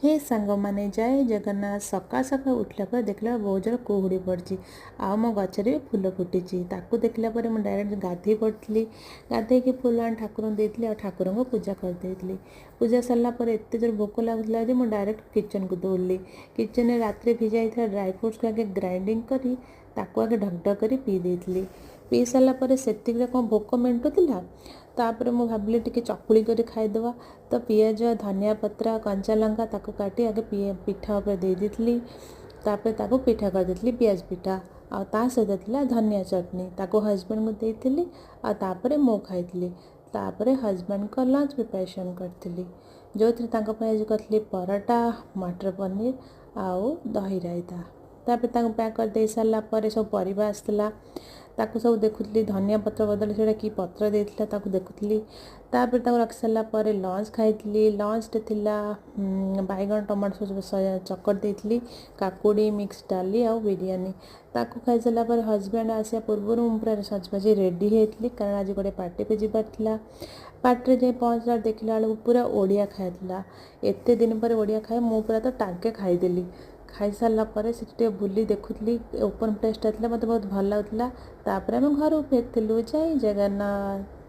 ହେ ସାଙ୍ଗମାନେ, ଜୟ ଜଗନ୍ନାଥ। ସକାଳ ସକାଳୁ ଉଠିଲା ପରେ ଦେଖିଲା ବହୁତ ଜୋର କୁହୁଡ଼ି ପଡ଼ିଛି ଆଉ ମୋ ଗଛରେ ବି ଫୁଲ ଫୁଟିଛି। ତାକୁ ଦେଖିଲା ପରେ ମୁଁ ଡାଇରେକ୍ଟ ଗାଧୋଇ ପଡ଼ିଥିଲି। ଗାଧୋଇକି ଫୁଲ ଆଣି ଠାକୁରଙ୍କୁ ଦେଇଥିଲି ଆଉ ଠାକୁରଙ୍କୁ ପୂଜା କରିଦେଇଥିଲି। ପୂଜା ସରିଲା ପରେ ଏତେ ଜୋର ଭୋକ ଲାଗୁଥିଲା ଯେ ମୁଁ ଡାଇରେକ୍ଟ କିଚେନକୁ ଦୌଡ଼ିଲି। କିଚେନରେ ରାତିରେ ଭିଜା ହେଇଥିବା ଡ୍ରାଏ ଫ୍ରୁଟ୍ସକୁ ଆଗେ ଗ୍ରାଇଣ୍ଡିଙ୍ଗ କରି ତାକୁ ଆଗେ ଢକ୍ ଢକ୍ କରି ପିଇ ଦେଇଥିଲି। ପିଇ ସାରିଲା ପରେ ସେତିକିରେ କ'ଣ ଭୋକ ମେଣ୍ଟୁଥିଲା? ତାପରେ ମୁଁ ଭାବିଲି ଟିକେ ଚକୁଳି କରି ଖାଇଦେବା। ତ ପିଆଜ, ଧନିଆ ପତ୍ର, କଞ୍ଚା ଲଙ୍କା ତାକୁ କାଟି ଆଗେ ପିଠା ଉପରେ ଦେଇ ଦେଇଥିଲି। ତାପରେ ତାକୁ ପିଠା କରିଦେଇଥିଲି, ପିଆଜ ପିଠା, ଆଉ ତା ସହିତ ଥିଲା ଧନିଆ ଚଟଣି। ତାକୁ ହଜବେଣ୍ଡଙ୍କୁ ଦେଇଥିଲି ଆଉ ତାପରେ ମୁଁ ଖାଇଥିଲି। ତାପରେ ହଜବେଣ୍ଡଙ୍କ ଲଞ୍ଚ ପ୍ରିପାରେସନ୍ କରିଥିଲି, ଯେଉଁଥିରେ ତାଙ୍କ ପାଇଁ ଆଜି କରିଥିଲି ପରଟା, ମଟର ପନିର ଆଉ ଦହି ରାଇତା। ତାପରେ ତାଙ୍କୁ ପ୍ୟାକ୍ କରିଦେଇ ସାରିଲା ପରେ ସବୁ ପରିବା ଆସିଥିଲା, ତାକୁ ସବୁ ଦେଖୁଥିଲି। ଧନିଆ ପତ୍ର ବଦଳରେ ସେଇଟା କି ପତ୍ର ଦେଇଥିଲା ତାକୁ ଦେଖୁଥିଲି। ତାପରେ ତାକୁ ରଖି ସାରିଲା ପରେ ଲଞ୍ଚ ଖାଇଥିଲି। ଲଞ୍ଚରେ ଥିଲା ବାଇଗଣ ଟମାଟୋ ସବୁ ଚକଟି ଦେଇଥିଲି, କାକୁଡ଼ି, ମିକ୍ସ ଡାଲି ଆଉ ବିରିୟାନୀ। ତାକୁ ଖାଇସାରିଲା ପରେ ହଜବେଣ୍ଡ ଆସିବା ପୂର୍ବରୁ ମୁଁ ପୁରା ସଜବାଜି ରେଡ଼ି ହେଇଥିଲି, କାରଣ ଆଜି ଗୋଟେ ପାର୍ଟିକୁ ଯିବାର ଥିଲା। ପାର୍ଟିରେ ଯାଇ ପହଞ୍ଚିଲା, ଦେଖିଲା ବେଳକୁ ପୁରା ଓଡ଼ିଆ ଖାଇବା ଥିଲା। ଏତେ ଦିନ ପରେ ଓଡ଼ିଆ ଖାଏ, ମୁଁ ପୁରା ତ ଟାଙ୍କେ ଖାଇଦେଲି। ଖାଇସାରିଲା ପରେ ସେଠି ଟିକେ ବୁଲି ଦେଖୁଥିଲି। ଓପନ୍ ପ୍ଲେସ୍ଟା ଥିଲା, ମୋତେ ବହୁତ ଭଲ ଲାଗୁଥିଲା। ତାପରେ ଆମେ ଘରକୁ ଫେରିଥିଲୁ। ଜୟ ଜଗନ୍ନାଥ।